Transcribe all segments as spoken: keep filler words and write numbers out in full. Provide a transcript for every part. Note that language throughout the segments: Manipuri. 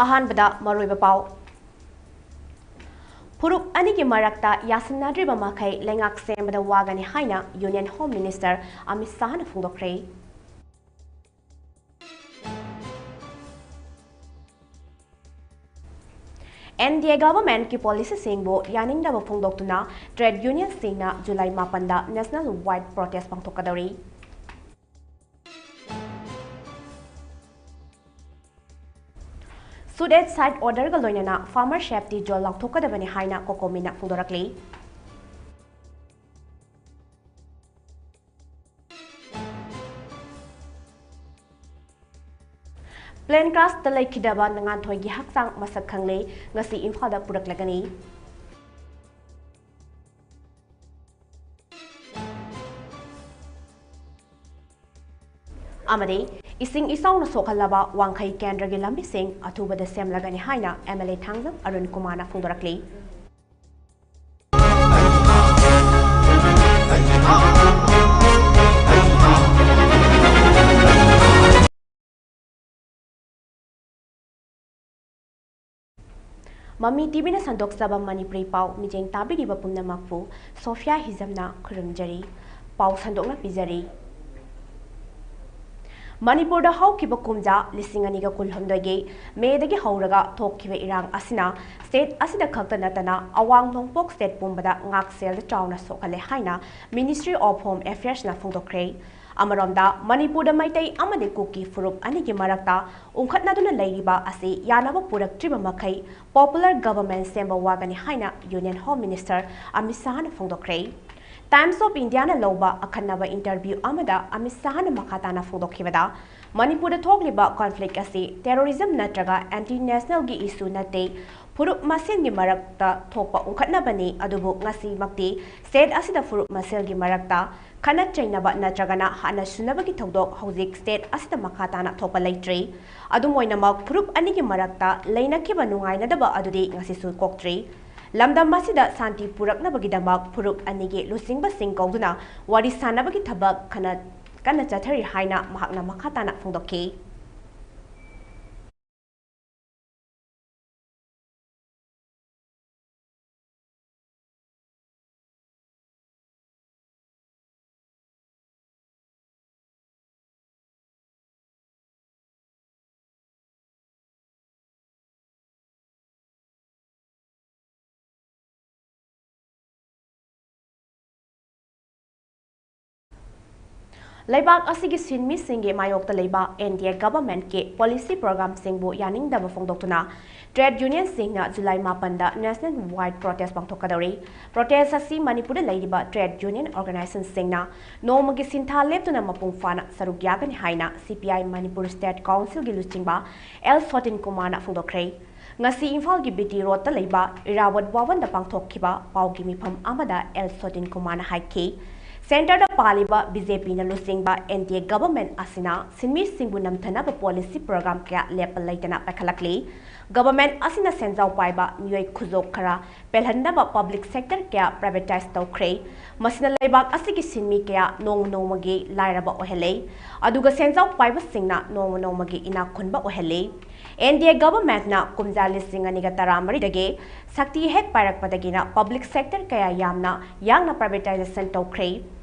ꯑꯍꯥꯟꯕꯗ ꯃꯔꯨꯑꯣꯏꯕ ꯄꯥꯎ꯫ ꯐꯨꯔꯨꯞ ꯑꯅꯤꯒꯤ ꯃꯔꯛꯇ ꯌꯥꯁꯤꯟꯅꯗ꯭ꯔꯤꯕ ꯃꯈꯩ ꯂꯩꯉꯥꯛ ꯁꯦꯝꯕꯗ ꯋꯥꯒꯅꯤ ꯍꯥꯏꯅ Union Home Minister Amit ꯁꯥꯍꯅ ꯐꯣꯡꯗꯣꯛꯈ꯭ꯔꯦ꯫ NDA governmentꯀꯤ policyꯁꯤꯡꯕꯨ ꯌꯥꯅꯤꯡꯗꯕ ꯐꯣꯡꯗꯣꯛꯇꯨꯅ trade unionꯁꯤꯡꯅ July ꯃꯥꯄꯟꯗ national wide protest ꯄꯥꯡꯊꯣꯛꯀꯗꯧꯔꯤ꯫ Shoot at sight orderꯒ ꯂꯣꯏꯅꯅ farmer safety zone ꯂꯥꯎꯊꯣꯛꯀꯗꯕꯅꯤ ꯍꯥꯏꯅ COCOMIꯅ ꯐꯣꯡꯗꯣꯔꯛꯂꯤ꯫ Plane crashꯇ ꯂꯩꯈꯤꯗꯕ ꯉꯥꯟꯊꯣꯏꯒꯤ ꯍꯛꯆꯥꯡ ꯃꯁꯛ ꯈꯪꯂꯦ, ꯉꯁꯤ ꯏꯝꯐꯥꯜꯗ ꯄꯨꯔꯛꯂꯒꯅꯤ꯫ ꯑꯃꯗꯤ ꯏꯁꯤꯡ ꯏꯆꯥꯎꯅ ꯁꯣꯛꯍꯜꯂꯕ ꯋꯥꯡꯈꯩ ꯀꯦꯟꯗ꯭ꯔꯒꯤ ꯂꯝꯕꯤꯁꯤꯡ ꯑꯊꯨꯕꯗ ꯁꯦꯝꯂꯒꯅꯤ ꯍꯥꯏꯅ MLA ꯊꯥꯡꯖꯝ ꯑꯔꯨꯟ ꯀꯨꯃꯥꯔꯅ ꯐꯣꯡꯗꯣꯔꯛꯂꯤ꯫ ꯃꯃꯤ TVꯅ ꯁꯟꯗꯣꯛꯆꯕ ꯃꯅꯤꯄꯨꯔꯤ ꯄꯥꯎ ꯃꯤꯠꯌꯦꯡ ꯇꯥꯕꯤꯔꯤꯕ ꯄꯨꯝꯅꯃꯛꯄꯨ ꯁꯣꯐꯤꯌꯥ ꯍꯤꯖꯝꯅ ꯈꯨꯔꯨꯝꯖꯔꯤ꯫ ꯄꯥꯎ ꯁꯟꯗꯣꯛꯅ ꯄꯤꯖꯔꯤ꯫ ꯃꯅꯤꯄꯨꯔꯗ ꯍꯧꯈꯤꯕ ꯀꯨꯝꯖꯥ ꯂꯤꯁꯤꯡ ꯑꯅꯤꯒ ꯀꯨꯟꯍꯨꯝꯗꯣꯏꯒꯤ Mayꯗꯒꯤ ꯍꯧꯔꯒ ꯊꯣꯛꯈꯤꯕ ꯏꯔꯥꯡ ꯑꯁꯤꯅ state ꯑꯁꯤꯗ ꯈꯛꯇ ꯅꯠꯇꯅ ꯑꯋꯥꯡ ꯅꯣꯡꯄꯣꯛ state ꯄꯨꯝꯕꯗ ꯉꯥꯛꯁꯦꯜꯗ ꯆꯥꯎꯅ ꯁꯣꯛꯍꯜꯂꯦ ꯍꯥꯏꯅ Ministry of Home Affairsꯅ ꯐꯣꯡꯗꯣꯛꯈ꯭ꯔꯦ꯫ ꯑꯃꯔꯣꯝꯗ, ꯃꯅꯤꯄꯨꯔꯗ ꯃꯩꯇꯩ ꯑꯃꯗꯤ ꯀꯨꯀꯤ ꯐꯨꯔꯨꯞ ꯑꯅꯤꯒꯤ ꯃꯔꯛꯇ ꯎꯪꯈꯠꯅꯗꯨꯅ ꯂꯩꯔꯤꯕ ꯑꯁꯤ ꯌꯥꯅꯕ ꯄꯨꯔꯛꯇ꯭ꯔꯤꯕ ꯃꯈꯩ popular government ꯁꯦꯝꯕ ꯋꯥꯒꯅꯤ ꯍꯥꯏꯅ Union Home Minister Amit ꯁꯥꯍꯅ ꯐꯣꯡꯗꯣꯛꯈ꯭ꯔꯦ꯫ Times of Indiaꯅ ꯂꯧꯕ ꯑꯈꯟꯅꯕ interview ꯑꯃꯗ ꯑꯃꯤꯠ ꯁꯥꯍꯅ ꯃꯈꯥ ꯇꯥꯅ ꯐꯣꯡꯗꯣꯛꯈꯤꯕꯗ, ꯃꯅꯤꯄꯨꯔꯗ ꯊꯣꯛꯂꯤꯕ conflict ꯑꯁꯤ terrorism ꯅꯠꯇ꯭ꯔꯒ anti nationalꯒꯤ issue ꯅꯠꯇꯦ, ꯐꯨꯔꯨꯞ ꯃꯁꯦꯟꯒꯤ ꯃꯔꯛꯇ ꯊꯣꯛꯄ ꯎꯪꯈꯠꯅꯕꯅꯤ, ꯑꯗꯨꯕꯨ ꯉꯁꯤꯃꯛꯇꯤ state ꯑꯁꯤꯗ ꯐꯨꯔꯨꯞ ꯃꯁꯦꯜꯒꯤ ꯃꯔꯛꯇ ꯈꯠꯅ ꯆꯩꯅꯕ ꯅꯠꯇ꯭ꯔꯒꯅ ꯍꯥꯠꯅ ꯁꯨꯅꯕꯒꯤ ꯊꯧꯗꯣꯛ ꯍꯧꯖꯤꯛ state ꯑꯁꯤꯗ ꯃꯈꯥ ꯇꯥꯅ ꯊꯣꯛꯄ ꯂꯩꯇ꯭ꯔꯤ꯫ ꯑꯗꯨꯝ ꯑꯣꯏꯅꯃꯛ, ꯐꯨꯔꯨꯞ ꯑꯅꯤꯒꯤ ꯃꯔꯛꯇ ꯂꯩꯅꯈꯤꯕ ꯅꯨꯡꯉꯥꯏꯅꯗꯕ ꯑꯗꯨꯗꯤ ꯉꯁꯤꯁꯨ ꯀꯣꯛꯇ꯭ꯔꯤ꯫ ꯂꯝꯗꯝ ꯑꯁꯤꯗ ꯁꯥꯟꯇꯤ ꯄꯨꯔꯛꯅꯕꯒꯤꯗꯃꯛ ꯐꯨꯔꯨꯞ ꯑꯅꯤꯒꯤ ꯂꯨꯆꯤꯡꯕꯁꯤꯡ ꯀꯧꯗꯨꯅ ꯋꯥꯔꯤ ꯁꯥꯅꯕꯒꯤ ꯊꯕꯛ ꯀꯟꯅ, ꯀꯟꯅ ꯆꯠꯊꯔꯤ ꯍꯥꯏꯅ ꯃꯍꯥꯛꯅ ꯃꯈꯥ ꯇꯥꯅ ꯐꯣꯡꯗꯣꯛꯈꯤ꯫ ꯂꯩꯕꯥꯛ ꯑꯁꯤꯒꯤ ꯁꯤꯟꯃꯤꯁꯤꯡꯒꯤ ꯃꯥꯌꯣꯛꯇ ꯂꯩꯕ ꯑꯦꯟ ꯗꯤ ꯑꯦ ꯒꯚꯔꯟꯃꯦꯟꯠꯀꯤ ꯄꯣꯂꯤꯁꯤ ꯄ꯭ꯔꯣꯒ꯭ꯔꯥꯝꯁꯤꯡꯕꯨ ꯌꯥꯅꯤꯡꯗꯕ ꯐꯣꯡꯗꯣꯛꯇꯨꯅ ꯇ꯭ꯔꯦꯗ ꯌꯨꯅꯤꯌꯟꯁꯤꯡꯅ ꯖꯨꯂꯥꯏ ꯃꯥꯄꯟꯗ ꯅꯦꯁꯅꯦꯜ ꯋꯥꯏꯗ ꯄ꯭ꯔꯣꯇꯦꯁ ꯄꯥꯡꯊꯣꯛꯀꯗꯧꯔꯤ꯫ ꯄ꯭ꯔꯣꯇꯦꯁ ꯑꯁꯤ ꯃꯅꯤꯄꯨꯔꯗ ꯂꯩꯔꯤꯕ ꯇ꯭ꯔꯦꯗ ꯌꯨꯅꯤꯌꯟ ꯑꯣꯔꯒꯅꯥꯏꯖꯦꯁꯟꯁꯤꯡꯅ ꯅꯣꯡꯃꯒꯤ ꯁꯤꯟꯊꯥ ꯂꯦꯞꯇꯨꯅ ꯃꯄꯨꯡ ꯐꯥꯅ ꯁꯔꯨꯛ ꯌꯥꯒꯅꯤ ꯍꯥꯏꯅ ꯁꯤ ꯄꯤ ꯑꯥꯏ ꯃꯅꯤꯄꯨꯔ ꯁ꯭ꯇꯦꯠ ꯀꯥꯎꯟꯁꯤꯜꯒꯤ ꯂꯨꯆꯤꯡꯕ ꯑꯦꯜ ꯁꯣꯇꯤꯟ ꯀꯨꯃꯥꯔꯅ ꯐꯣꯡꯗꯣꯛꯈ꯭ꯔꯦ꯫ ꯉꯁꯤ ꯏꯝꯐꯥꯜꯒꯤ ꯕꯤ ꯇꯤ ꯔꯣꯗꯇ ꯂꯩꯕ ꯏꯔꯥꯕꯣꯠ ꯚꯋꯟꯗ ꯄꯥꯡꯊꯣꯛꯈꯤꯕ ꯄꯥꯎꯒꯤ ꯃꯤꯐꯝ ꯑꯃꯗ ꯑꯦꯜ ꯁꯣꯇꯤꯟ ꯀꯨꯃꯥꯔꯅ ꯍꯥꯏꯈꯤ, ꯁꯦꯟꯇꯔꯗ ꯄꯥꯜꯂꯤꯕ ꯕꯤ ꯖꯦ ꯄꯤꯅ ꯂꯨꯆꯤꯡꯕ ꯑꯦꯟ ꯗꯤ ꯑꯦ ꯒꯚꯔꯟꯃꯦꯟꯠ ꯑꯁꯤꯅ ꯁꯤꯟꯃꯤꯁꯤꯡꯕꯨ ꯅꯝꯊꯅꯕ ꯄꯣꯂꯤꯁꯤ ꯄ꯭ꯔꯣꯒ꯭ꯔꯥꯝ ꯀꯌꯥ ꯂꯦꯞꯄ ꯂꯩꯇꯅ ꯄꯥꯏꯈꯠꯂꯛꯂꯤ꯫ ꯒꯚꯔꯟꯃꯦꯟꯠ ꯑꯁꯤꯅ ꯁꯦꯟꯖꯥꯎ ꯄꯥꯏꯕ ꯃꯤꯑꯣꯏ ꯈꯨꯖꯣꯞ ꯈꯔ ꯄꯦꯜꯍꯟꯅꯕ ꯄꯕ꯭ꯂꯤꯛ ꯁꯦꯛꯇꯔ ꯀꯌꯥ ꯄ꯭ꯔꯥꯏꯚꯦꯇꯥꯏꯖ ꯇꯧꯈ꯭ꯔꯦ꯫ ꯃꯁꯤꯅ ꯂꯩꯕꯥꯛ ꯑꯁꯤꯒꯤ ꯁꯤꯟꯃꯤ ꯀꯌꯥ ꯅꯣꯡꯃ ꯅꯣꯡꯃꯒꯤ ꯂꯥꯏꯔꯕ ꯑꯣꯏꯍꯜꯂꯦ, ꯑꯗꯨꯒ ꯁꯦꯟꯖꯥꯎ ꯄꯥꯏꯕꯁꯤꯡꯅ ꯅꯣꯡꯃ ꯅꯣꯡꯃꯒꯤ ꯏꯅꯥꯛ ꯈꯨꯟꯕ ꯑꯣꯏꯍꯜꯂꯦ꯫ ꯑꯦꯟ ꯗꯤ ꯑꯦ ꯒꯚꯔꯟꯃꯦꯟꯠꯅ ꯀꯨꯝꯖꯥ ꯂꯤꯁꯤꯡ ꯑꯅꯤꯒ ꯇꯔꯥꯃꯔꯤꯗꯒꯤ ꯁꯛꯇꯤ ꯍꯦꯛ ꯄꯥꯏꯔꯛꯄꯗꯒꯤꯅ ꯄꯕ꯭ꯂꯤꯛ ꯁꯦꯛꯇꯔ ꯀꯌꯥ ꯌꯥꯝꯅ ꯌꯥꯡꯅ ꯄ꯭ꯔꯥꯏꯚꯦꯇꯥꯏꯖꯦꯁꯟ ꯇꯧꯈ꯭ꯔꯦ꯫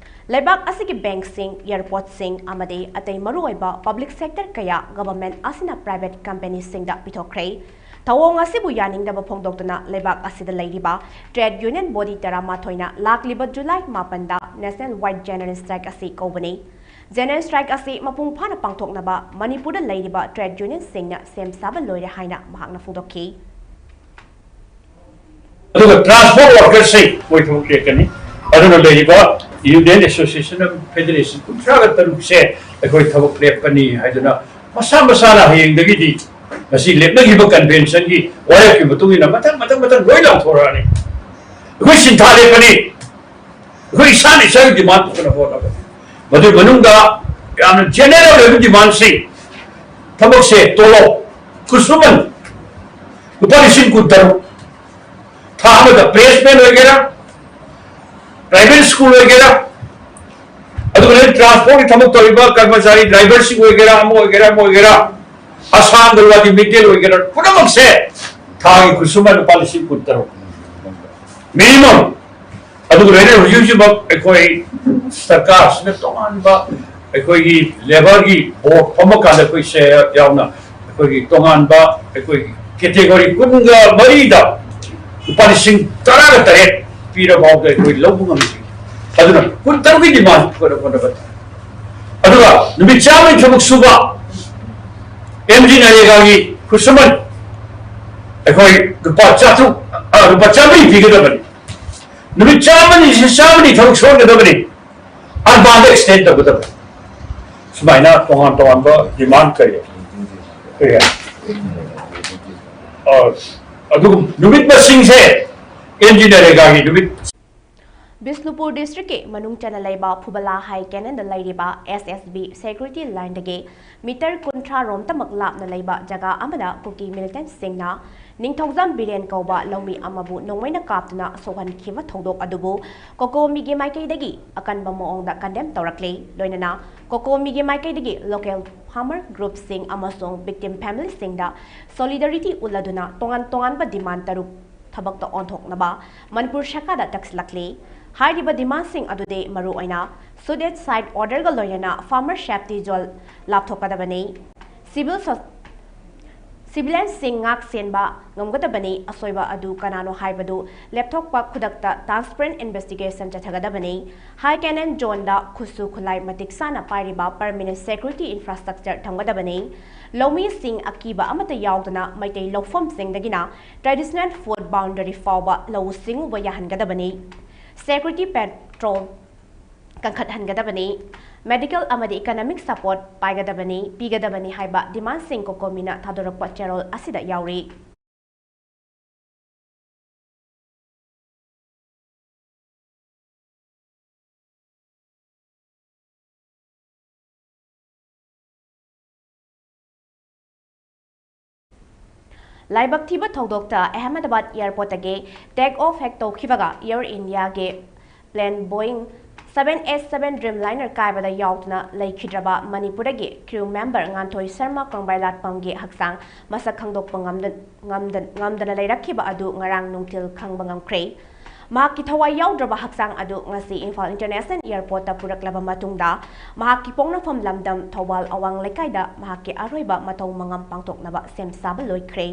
ꯂꯩꯕꯥꯛ ꯑꯁꯤꯒꯤ ꯕꯦꯡꯛꯁꯤꯡ, ꯑꯦꯌꯔꯄꯣꯔꯠꯁꯤꯡ ꯑꯃꯗꯤ ꯑꯇꯩ ꯃꯔꯨꯑꯣꯏꯕ ꯄꯕ꯭ꯂꯤꯛ ꯁꯦꯛꯇꯔ ꯀꯌꯥ ꯒꯚꯔꯟꯃꯦꯟꯠ ꯑꯁꯤꯅ ꯄ꯭ꯔꯥꯏꯚꯦꯠ ꯀꯝꯄꯦꯅꯤꯁꯤꯡꯗ ꯄꯤꯊꯣꯛꯈ꯭ꯔꯦ꯫ ꯊꯧꯑꯣꯡ ꯑꯁꯤꯕꯨ ꯌꯥꯅꯤꯡꯗꯕ ꯐꯣꯡꯗꯣꯛꯇꯨꯅ ꯂꯩꯕꯥꯛ ꯑꯁꯤꯗ ꯂꯩꯔꯤꯕ ꯇ꯭ꯔꯦꯗ ꯌꯨꯅꯤꯌꯟ ꯕꯣꯗꯤ ꯇꯔꯥꯃꯥꯊꯣꯏꯅ ꯂꯥꯛꯂꯤꯕ ꯖꯨꯂꯥꯏ ꯃꯥꯄꯟꯗ ꯅꯦꯁꯅꯦꯜ ꯋꯥꯏꯗ ꯖꯦꯅꯔꯦꯜ ꯁ꯭ꯇ꯭ꯔꯥꯏꯛ ꯑꯁꯤ ꯀꯧꯕꯅꯤ꯫ ꯖꯦꯅꯔꯦꯜ ꯁ꯭ꯇ꯭ꯔꯥꯏꯛ ꯑꯁꯤ ꯃꯄꯨꯡ ꯐꯥꯅ ꯄꯥꯡꯊꯣꯛꯅꯕ ꯃꯅꯤꯄꯨꯔꯗ ꯂꯩꯔꯤꯕ ꯇ꯭ꯔꯦꯗ ꯌꯨꯅꯤꯌꯟꯁꯤꯡꯅ ꯁꯦꯝ ꯁꯥꯕ ꯂꯣꯏꯔꯦ ꯍꯥꯏꯅ ꯃꯍꯥꯛꯅ ꯐꯣꯡꯗꯣꯛꯈꯤ꯫ ꯑꯗꯨꯒ ꯇ꯭ꯔꯥꯟꯁꯄꯣꯔꯠ ꯋꯥꯔꯀꯔꯁꯤꯡ ꯃꯣꯏ ꯊꯕꯛ ꯂꯦꯞꯀꯅꯤ꯫ ꯑꯗꯨꯅ ꯂꯩꯔꯤꯕ ꯌꯨꯅꯤꯌꯟ ꯑꯦꯁꯣꯁꯤꯌꯦꯁꯟ ꯑꯃ ꯐꯦꯗꯔꯦꯁꯟ ꯀꯨꯟꯊ꯭ꯔꯥꯒ ꯇꯔꯨꯛꯁꯦ ꯑꯩꯈꯣꯏ ꯊꯕꯛ ꯂꯦꯞꯀꯅꯤ ꯍꯥꯏꯗꯨꯅ ꯃꯁꯥ ꯃꯁꯥꯅ ꯍꯌꯦꯡꯗꯒꯤꯗꯤ ꯉꯁꯤ ꯂꯦꯞꯅꯈꯤꯕ ꯀꯟꯚꯦꯟꯁꯟꯒꯤ ꯋꯥꯔꯦꯞꯀꯤ ꯃꯇꯨꯡ ꯏꯟꯅ ꯃꯊꯪ ꯃꯊꯪ ꯃꯊꯪ ꯂꯣꯏ ꯂꯥꯎꯊꯣꯔꯛꯑꯅꯤ꯫ ꯑꯩꯈꯣꯏ ꯁꯤꯟꯊꯥ ꯂꯦꯞꯀꯅꯤ꯫ ꯑꯩꯈꯣꯏ ꯏꯁꯥꯅ ꯏꯁꯥꯒꯤ ꯗꯤꯃꯥꯟ ꯄꯨꯊꯣꯛꯅꯕ ꯍꯣꯠꯅꯕ꯫ ꯃꯗꯨꯒꯤ ꯃꯅꯨꯡꯗ ꯌꯥꯝꯅ ꯖꯦꯅꯔꯦꯜ ꯑꯣꯏꯕ ꯗꯤꯃꯥꯟꯁꯤꯡ, ꯊꯕꯛꯁꯦ ꯇꯣꯂꯣꯞ, ꯈꯨꯠꯁꯨꯃꯟ ꯂꯨꯄꯥ ꯂꯤꯁꯤꯡ ꯀꯨꯟ ꯇꯔꯨꯛ, ꯊꯥ ꯑꯃꯗ ꯄ꯭ꯂꯦꯁꯃꯦꯟ ꯑꯣꯏꯒꯦꯔꯥ, ꯄ꯭ꯔꯥꯏꯚꯦꯠ ꯁ꯭ꯀꯨꯜ ꯑꯣꯏꯒꯦꯔꯥ, ꯑꯗꯨꯒ ꯇ꯭ꯔꯥꯟꯁꯄꯣꯔꯠꯀꯤ ꯊꯕꯛ ꯇꯧꯔꯤꯕ ꯀꯔꯃꯆꯥꯔꯤ ꯗ꯭ꯔꯥꯏꯚꯔꯁꯤꯡ ꯑꯣꯏꯒꯦꯔꯥ, ꯑꯃ ꯑꯣꯏꯒꯦꯔꯥ, ꯑꯃ ꯑꯣꯏꯒꯦꯔꯥ, ꯑꯁꯥ ꯑꯪꯒꯜꯋꯥꯗꯤ ꯃꯤꯗꯜ ꯑꯣꯏꯒꯦꯔꯥ, ꯄꯨꯝꯅꯃꯛꯁꯦ ꯊꯥꯒꯤ ꯈꯨꯠꯁꯨꯃꯟ ꯂꯨꯄꯥ ꯂꯤꯁꯤꯡ ꯀꯨꯟ ꯇꯔꯨꯛ ꯃꯤꯅꯤꯃꯝ꯫ ꯑꯗꯨꯒ ꯂꯣꯏꯅꯅ ꯍꯧꯖꯤꯛ ꯍꯧꯖꯤꯛꯃꯛ ꯑꯩꯈꯣꯏ ꯁꯔꯀꯥꯔꯁꯤꯅ ꯇꯣꯉꯥꯟꯕ ꯑꯩꯈꯣꯏꯒꯤ ꯂꯦꯕꯔꯒꯤ ꯕꯣꯔꯗ ꯐꯝꯕ ꯀꯥꯟꯗ ꯑꯩꯈꯣꯏꯁꯦ ꯌꯥꯎꯅ ꯑꯩꯈꯣꯏꯒꯤ ꯇꯣꯉꯥꯟꯕ ꯑꯩꯈꯣꯏꯒꯤ ꯀꯦꯇꯦꯒꯣꯔꯤ ꯀꯨꯟꯒ ꯃꯔꯤꯗ ꯂꯨꯄꯥ ꯂꯤꯁꯤꯡ ꯇꯔꯥꯒ ꯇꯔꯦꯠ ꯄꯤꯔꯐꯥꯎꯗ ꯑꯩꯈꯣꯏ ꯂꯧꯕ ꯉꯝꯗ꯭ꯔꯤ꯫ ꯑꯗꯨꯅ ꯀꯨꯟ ꯇꯔꯨꯛꯀꯤ ꯗꯤꯃꯥꯟ ꯑꯩꯈꯣꯏꯅ ꯍꯣꯠꯅꯕ ꯇꯥꯏ꯫ ꯑꯗꯨꯒ ꯅꯨꯃꯤꯠ ꯆꯥꯝꯃꯒꯤ ꯊꯕꯛ ꯁꯨꯕ ꯑꯦꯝ ꯖꯤ ꯅꯔꯦꯒꯥꯒꯤ ꯈꯨꯠꯁꯨꯃꯟ ꯑꯩꯈꯣꯏ ꯂꯨꯄꯥ ꯆꯥꯇ꯭ꯔꯨꯛ, ꯑ, ꯂꯨꯄꯥ ꯆꯥꯃꯔꯤ ꯄꯤꯒꯗꯕꯅꯤ꯫ ꯅꯨꯃꯤꯠ ꯆꯥꯝꯃꯅꯤ, ꯆꯥꯝꯃꯅꯤ ꯊꯕꯛ ꯁꯨꯍꯟꯒꯗꯕꯅꯤ꯫ ꯑꯔꯕꯥꯟꯗ ꯑꯦꯛꯁꯇꯦꯟ ꯇꯧꯒꯗꯕꯅꯤ꯫ ꯁꯨꯃꯥꯏꯅ ꯇꯣꯉꯥꯟ ꯇꯣꯉꯥꯟꯕ ꯗꯤꯃꯥꯟ ꯀꯔꯤ ꯀꯔꯤ? ꯑ, ꯑꯗꯨꯒꯨꯝ ꯅꯨꯃꯤꯠ ꯃꯁꯤꯡꯁꯦ ꯑꯦꯝ ꯖꯤ ꯅꯔꯦꯒꯥꯒꯤ ꯅꯨꯃꯤꯠ꯫ ꯕꯤꯁꯅꯨꯄꯨꯔ ꯗꯤꯁꯇ꯭ꯔꯤꯛꯀꯤ ꯃꯅꯨꯡ ꯆꯟꯅ ꯂꯩꯕ ꯐꯨꯕꯂꯥ ꯍꯥꯏ ꯀꯦꯅꯦꯟꯗ ꯂꯩꯔꯤꯕ ꯑꯦꯁ ꯑꯦꯁ ꯕꯤ ꯁꯦꯀ꯭ꯌꯨꯔꯤꯇꯤ ꯂꯥꯏꯟꯗꯒꯤ ꯃꯤꯇꯔ ꯀꯨꯟꯊ꯭ꯔꯥ ꯔꯣꯝꯇꯃꯛ ꯂꯥꯞꯅ ꯂꯩꯕ ꯖꯒꯥ ꯑꯃꯗ ꯀꯨꯀꯤ ꯃꯤꯂꯤꯇꯦꯟꯠꯁꯤꯡꯅ ꯅꯤꯡꯊꯧꯖꯝ ꯕꯤꯔꯦꯟ ꯀꯧꯕ ꯂꯧꯃꯤ ꯑꯃꯕꯨ ꯅꯣꯡꯃꯩꯅ ꯀꯥꯞꯇꯨꯅ ꯁꯣꯛꯍꯟꯈꯤꯕ ꯊꯧꯗꯣꯛ ꯑꯗꯨꯕꯨ ꯀꯣꯀꯣꯃꯤꯒꯤ ꯃꯥꯏꯀꯩꯗꯒꯤ ꯑꯀꯟꯕ ꯃꯑꯣꯡꯗ ꯀꯟꯗꯦꯝ ꯇꯧꯔꯛꯂꯤ꯫ ꯂꯣꯏꯅꯅ ꯀꯣꯀꯣꯃꯤꯒꯤ ꯃꯥꯏꯀꯩꯗꯒꯤ ꯂꯣꯀꯦꯜ ꯐꯥꯔꯃꯔ ꯒ꯭ꯔꯨꯞꯁꯤꯡ ꯑꯃꯁꯨꯡ ꯚꯤꯛꯇꯤꯝ ꯐꯦꯃꯤꯂꯤꯁꯤꯡꯗ ꯁꯣꯂꯤꯗꯔꯤꯇꯤ ꯎꯠꯂꯗꯨꯅ ꯇꯣꯉꯥꯟ ꯇꯣꯉꯥꯟꯕ ꯗꯤꯃꯥꯟ ꯇꯔꯨꯛ ꯊꯕꯛꯇ ꯑꯣꯟꯊꯣꯛꯅꯕ ꯃꯅꯤꯄꯨꯔ ꯁꯔꯀꯥꯔꯗ ꯇꯛꯁꯤꯜꯂꯛꯂꯤ꯫ ꯍꯥꯏꯔꯤꯕ ꯗꯤꯃꯥꯟꯁꯤꯡ ꯑꯗꯨꯗꯤ ꯃꯔꯨꯑꯣꯏꯅ ꯁꯨꯠ ꯑꯦꯠ ꯁꯥꯏꯠ ꯑꯣꯔꯗꯔꯒ ꯂꯣꯏꯅꯅ ꯐꯥꯔꯃꯔ ꯁꯦꯐꯇꯤ ꯖꯣꯟ ꯂꯥꯞꯊꯣꯛꯀꯗꯕꯅꯤ꯫ ꯁꯤꯚꯤꯜ ꯁꯣ-, ꯁꯤꯚꯤꯂꯤꯌꯟꯁꯤꯡ ꯉꯥꯛ ꯁꯦꯟꯕ ꯉꯝꯒꯗꯕꯅꯤ꯫ ꯑꯁꯣꯏꯕ ꯑꯗꯨ ꯀꯅꯥꯅꯣ ꯍꯥꯏꯕꯗꯨ ꯂꯦꯞꯊꯣꯛꯄ ꯈꯨꯗꯛꯇ ꯇ꯭ꯔꯥꯟꯁꯄꯔꯦꯟ ꯏꯟꯚꯦꯁꯇꯤꯒꯦꯁꯟ ꯆꯠꯊꯒꯗꯕꯅꯤ꯫ ꯍꯥꯏ ꯀꯦꯅꯦꯟ ꯖꯣꯟꯗ ꯈꯨꯠꯁꯨ ꯈꯨꯠꯂꯥꯏ ꯃꯇꯤꯛ ꯆꯥꯅ ꯄꯥꯏꯔꯤꯕ ꯄꯔꯃꯤꯅꯦꯟꯠ ꯁꯦꯀ꯭ꯌꯨꯔꯤꯇꯤ ꯏꯟꯐ꯭ꯔꯥꯁ꯭ꯇ꯭ꯔꯛꯆꯔ ꯊꯝꯒꯗꯕꯅꯤ꯫ ꯂꯧꯃꯤꯁꯤꯡ ꯑꯀꯤꯕ ꯑꯃꯠꯇ ꯌꯥꯎꯗꯅ ꯃꯩꯇꯩ ꯂꯧꯐꯝꯁꯤꯡꯗꯒꯤꯅ ꯇ꯭ꯔꯦꯗꯤꯁꯅꯦꯜ ꯐꯨꯗ ꯕꯥꯎꯟꯗꯔꯤ ꯐꯥꯎꯕ ꯂꯧꯎ ꯁꯤꯡꯎꯕ ꯌꯥꯍꯟꯒꯗꯕꯅꯤ꯫ ꯁꯦꯀ꯭ꯌꯨꯔꯤꯇꯤ ꯄꯦꯇ꯭ꯔꯣꯜ ꯀꯟꯈꯠꯍꯟꯒꯗꯕꯅꯤ꯫ ꯃꯦꯗꯤꯀꯦꯜ ꯑꯃꯗꯤ ꯏꯀꯅꯣꯃꯤꯛ ꯁꯄꯣꯔꯠ ꯄꯥꯏꯒꯗꯕꯅꯤ, ꯄꯤꯒꯗꯕꯅꯤ ꯍꯥꯏꯕ ꯗꯤꯃꯥꯟꯁꯤꯡ ꯀꯣꯀꯣꯃꯤꯅ ꯊꯥꯗꯣꯔꯛꯄ ꯆꯦꯔꯣꯜ ꯑꯁꯤꯗ ꯌꯥꯎꯔꯤ꯫ ꯂꯥꯏꯕꯛ ꯊꯤꯕ ꯊꯧꯗꯣꯛꯇ ꯑꯍꯃꯗꯕꯥꯗ ꯑꯦꯌꯔꯄꯣꯔꯠꯇꯒꯤ ꯇꯦꯛ ꯑꯣꯐ ꯍꯦꯛ ꯇꯧꯈꯤꯕꯒ ꯑꯦꯌꯔ ꯏꯟꯗꯤꯌꯥꯒꯤ plane Boeing seven eight seven Dreamliner ꯀꯥꯏꯕꯗ ꯌꯥꯎꯗꯨꯅ ꯂꯩꯈꯤꯗ꯭ꯔꯕ ꯃꯅꯤꯄꯨꯔꯗꯒꯤ crew member ꯉꯥꯟꯊꯣꯏ ꯁꯔꯃ ꯀꯪꯕꯥꯏꯂꯥꯠꯄꯝꯒꯤ ꯍꯛꯆꯥꯡ ꯃꯁꯛ ꯈꯪꯗꯣꯛꯄ ꯉꯝꯗ-, ꯉꯝꯗ-, ꯉꯝꯗꯅ ꯂꯩꯔꯛꯈꯤꯕ ꯑꯗꯨ ꯉꯔꯥꯡ ꯅꯨꯡꯊꯤꯜ ꯈꯪꯕ ꯉꯝꯈ꯭ꯔꯦ꯫ ꯃꯍꯥꯛꯀꯤ ꯊꯋꯥꯏ ꯌꯥꯎꯗ꯭ꯔꯕ ꯍꯛꯆꯥꯡ ꯑꯗꯨ ꯉꯁꯤ ꯏꯝꯐꯥꯜ ꯏꯟꯇꯔꯅꯦꯁꯅꯦꯜ ꯑꯦꯌꯔꯄꯣꯔꯠꯇ ꯄꯨꯔꯛꯂꯕ ꯃꯇꯨꯡꯗ, ꯃꯍꯥꯛꯀꯤ ꯄꯣꯛꯅꯐꯝ ꯂꯝꯗꯝ ꯊꯧꯕꯥꯜ ꯑꯋꯥꯡ ꯂꯩꯀꯥꯏꯗ ꯃꯍꯥꯛꯀꯤ ꯑꯔꯣꯏꯕ ꯃꯊꯧ ꯃꯉꯝ ꯄꯥꯡꯊꯣꯛꯅꯕ ꯁꯦꯝ ꯁꯥꯕ ꯂꯣꯏꯈ꯭ꯔꯦ꯫